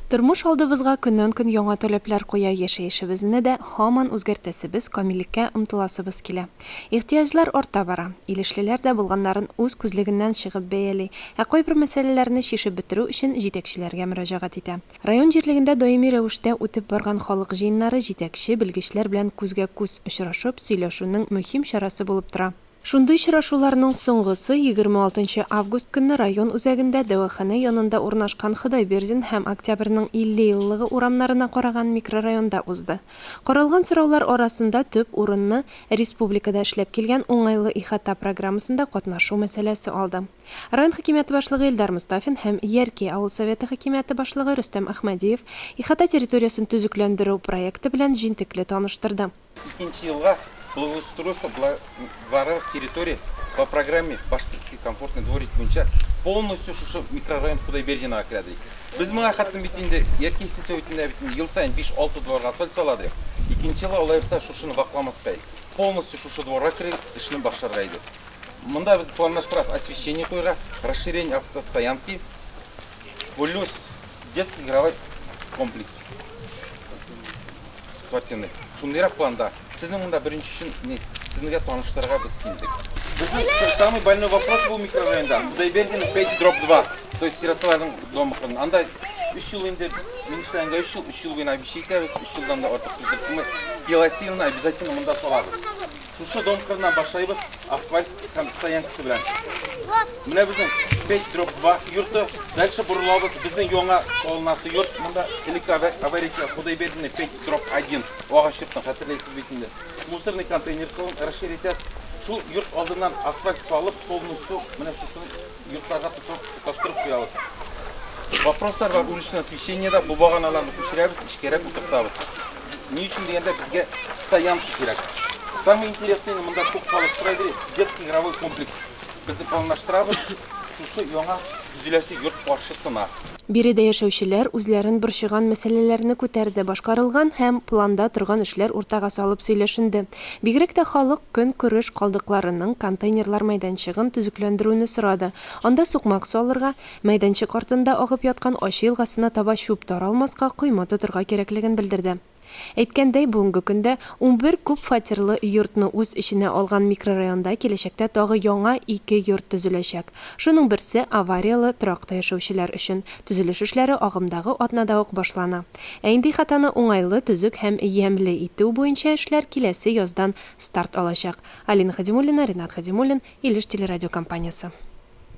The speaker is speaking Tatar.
Тормыш алдыбызга көннән-көн яңа таләпләр куя, яшәешебезне дә һаман үзгәртәсебез, камиллеккә омтыласыбыз килә. Ихтыяҗлар арта бара. Илешлеләр дә булганнарын үз күзлегеннән чыгып бәяли, ә кайбер мәсьәләләрне чишеп бетерү өчен җитәкчеләргә мөрәҗәгать итә. Район җирлегендә даими рәвештә үтеп барган халык җыеннары җитәкче, белгечләр белән күзгә-күз очрашып, сөйләшүнең мөһим чарасы булып тора. Шундый очрашуларның соңгысы 26 нчы август көнне район үзәгендә дәваханә янында урнашкан Ходайбердин һәм Октябрьнең 50 еллыгы урамнарына караган микрорайонда узды. Каралган сораулар арасында төп урынны республикада эшләп килгән Уңайлы ихата программасында катнашу мәсьәләсе алды. Район хакимияте башлыгы Илдар Мостафин һәм Яркәй авыл Советы хакимияте башлыгы Рөстәм Әхмәдиев ихата территориясен төзекләндерү проекты белән җентекле таныштырды. Икенче елга благоустройство дворовых территорий по программе Башкирский комфортный дворик буенча полностью шушы микрорайон Худайбердинага керә ди. Без моңа хәтлем бит инде Яркәй сельсоветында бит инде ел саен 5-6 дворга асфальт сала ди. Икенче елга алай булса шушыны вакламаска иде. Полностью шушы дворга кереп эшне башларга иде. Монда без планлаштырабыз освещение куярга, расширение автостоянки, плюс детский игровой комплекс. Спортивный. Шундыйрак планда. Сезнең монда беренче өчен ни, сезнегә таныштырырга без килдек. Безнең самый больной вопрос бу микрорайонда. Худайбердин 5 дробь 2. То есть сироталарның домы. Анда 3 ел инде, мин эшләгәнгә 3 ел, 3 ел буена обещать итәбез, 3 елдан да артык түздек. Киләсе елны обязательно монда салабыз. Шушы дом кырыннан башлайбыз, асфальт һәм стоянкасы белән. Менә безнең 5 дробь 2 йорты. Дальше борылабыз. Безнең яңа салынасы йорт. Монда элек аварийка Худайбердина 5 дробь 1 агач йортны хәтерләйсез бит инде. Мусорный контейнер кылын расширить итәбез. Шул йорт алдыннан асфальт салып, полностью менә шушы йортларга тоташтырып куябыз. Вопрослар бар уличное освещениеда, бу баганаларны күчерәбез, эчкәрәк утыртабыз. Ни өчен дигәндә безгә стоянка кирәк. Самое интересное, монда күп халык тора иде, детский игровой комплекс. Без планлаштырабыз, шушы яңа төзеләсе йорт каршысына. Биредә яшәүчеләр үзләрен борчыган мәсьәләләрне күтәрде, башкарылган һәм планда торган эшләр уртага салып сөйләшенде. Бигрәк тә халык көнкүреш калдыкларының контейнерлар мәйданчыгын төзекләндерүне сорады, анда сукмак салырга, Мәйданчык артында агып яткан Ачы елгасына таба чүп таралмаска койма тотырга кирәклеген белдерде. Әйткәндәй, бүгенге көндә 11 күп фатирлы йортны үз эченә алган микрорайонда киләчәктә тагы яңа ике йорт төзеләчәк. Шуның берсе, аварияле торакта яшәүчеләр өчен. Төзелеш эшләре агымдагы атнада ук башлана. Ә инде ихатаны уңайлы, төзек һәм ямьле итү буенча эшләр киләсе яздан старт алачак. Алина Хадимуллина, Ринат Хадимуллин, Илеш телерадиокомпаниясе.